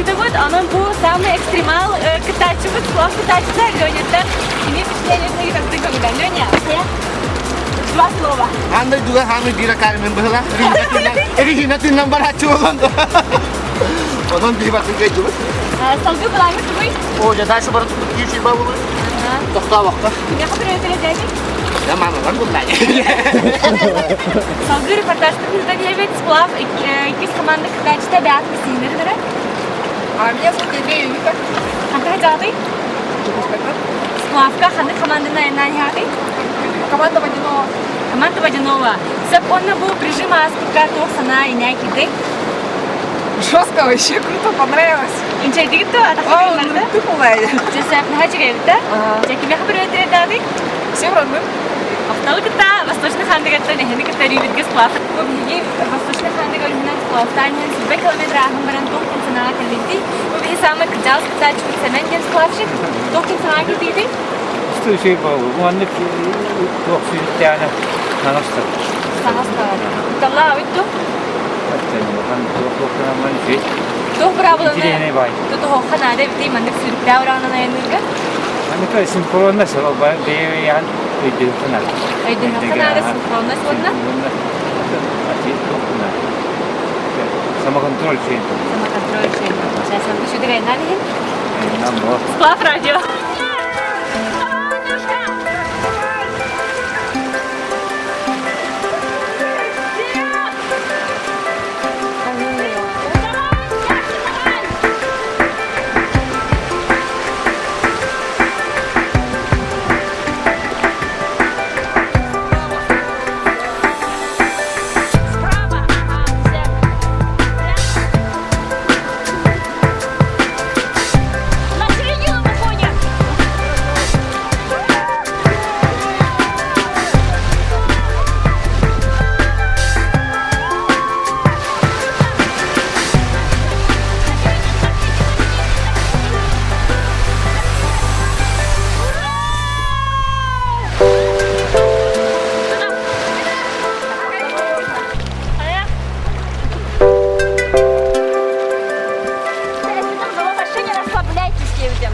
Ыытабыт, онон бу самый экстремал кыттааччыбыт, сплав кыттааччыта Леняттан кини впечатлениетын ыйытардыы көҥүлэ. Леня, два слова. Аан дойдуга хаамый биир акаарымын быһыла. Регина тыынан барааччы болон. Онон биир батын кыайдыбыт. Салгыы былааҥҥыт тугуй? О, дьэ, дальше баран туппут киир сир бабылы. Тохтообокко. Кимиэхэ бүрүөтэлэдээти? Я маналар буллаani. Салгыы репортажтарын ыытан иһэбит. Сплав иккис команда кыттааччыта Беат Кристина А меня зовут Евгения Вика. Хантан дьаҕатай? Сплавка ханнык команданы айаннаан иһаҕытый? Команда Водянова. Команда Водянова. Сөп уонна бу прижим ааспыкка туох санаа инээ киирдэй? Жестко вообще, круто, понравилось. Инчэйдигит дуо? О, ты полная. Дьэ сөп наһаа үчүгэй эбит да? Дьэ кимиэхэ бүрүөтүрэ Всем родным. Махталы кытта Восточный хандыгаттан эһини кытта рүүбүтгэ сплав. Бу биһиги Восточный хандыга өрүһүнэн сплавтаан иһэн сүүрбэ километр ааһан баран туох диэн санааҕа кэллигитий? Бу биһи саамай кырдьаҕас кыттааччыбыт Сэмэн диэн сплавщик. Туох диэн санааҕа кэллигитий? Үчүгэй буолуу. Маннык туох сүүрүктэҕинэ таҥастар. Таҥастар. Кутталлаах эбит дуо? Үчүгэй. Туох быраабыланы Интириэһинэй баай. тутуһуохха наада эбитий маннык сүүрүктээх ураҕынан айанныырга? Маннык синхронно бэйэ-бэйэҕин өйдөһүөххэ наада. Өйдөһүөххэ наада синхронность уонна? Самоконтроль үчүгэй. Самоконтроль үчүгэй. Сейчас үчүгэй айаннаан иһин. Сплав радио. На середину выходим! Расслабляйтесь, диэбитим.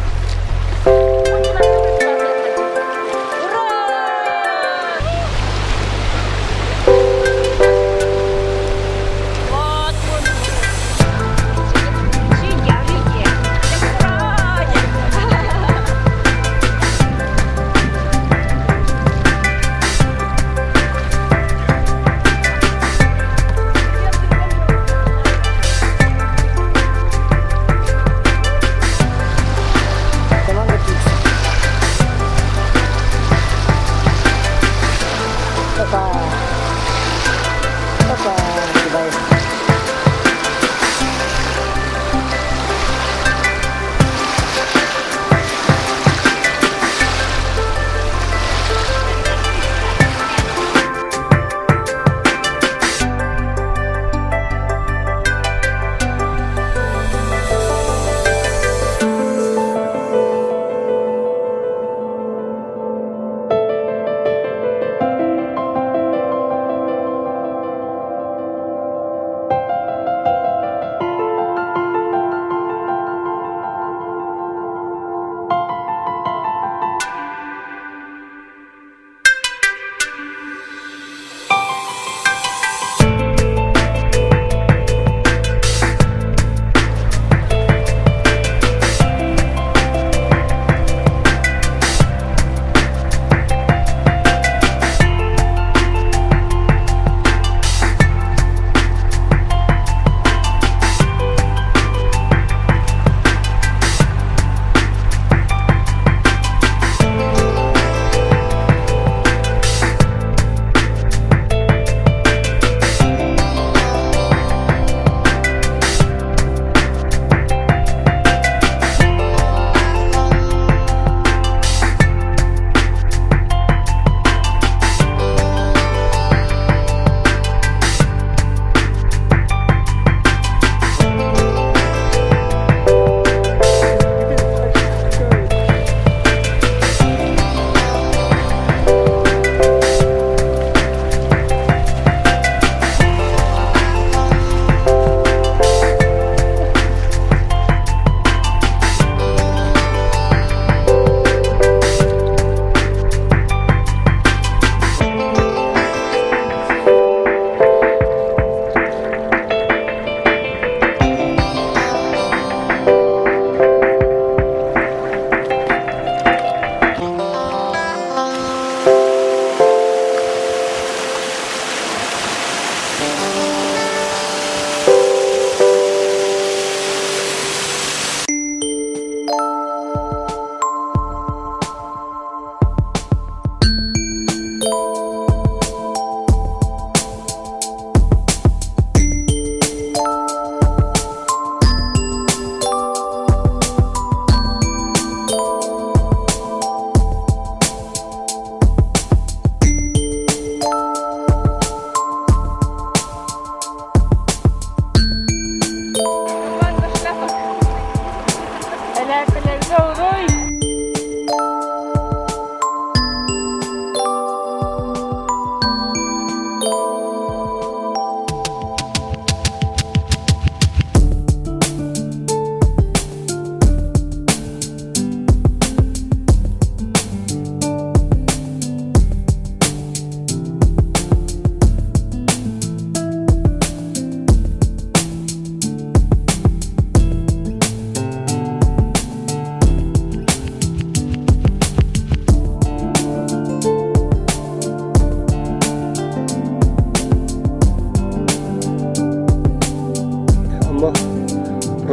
Опа! Опа! Давай.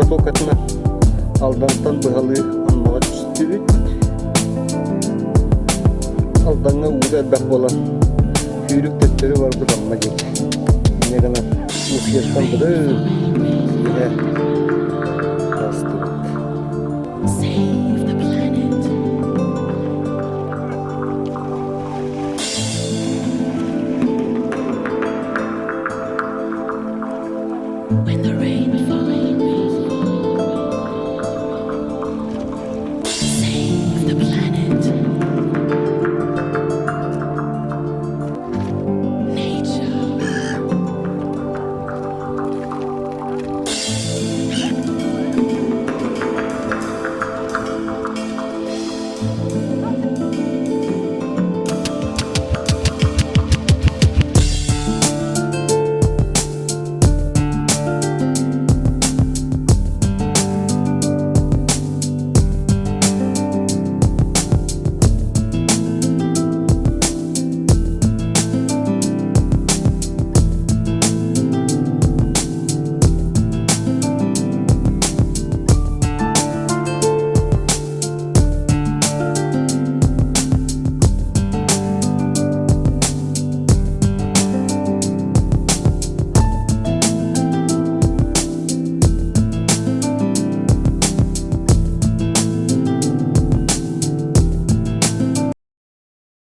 протокатынан Алдантан быһалыы Аммаҕа түстүбүт. Алдаҥҥа уута элбэх буолан сүүрүк төттөрү барбыт Амма диэки. Инньэ гынан Устьеттан быдыы сиһэ астыбыт.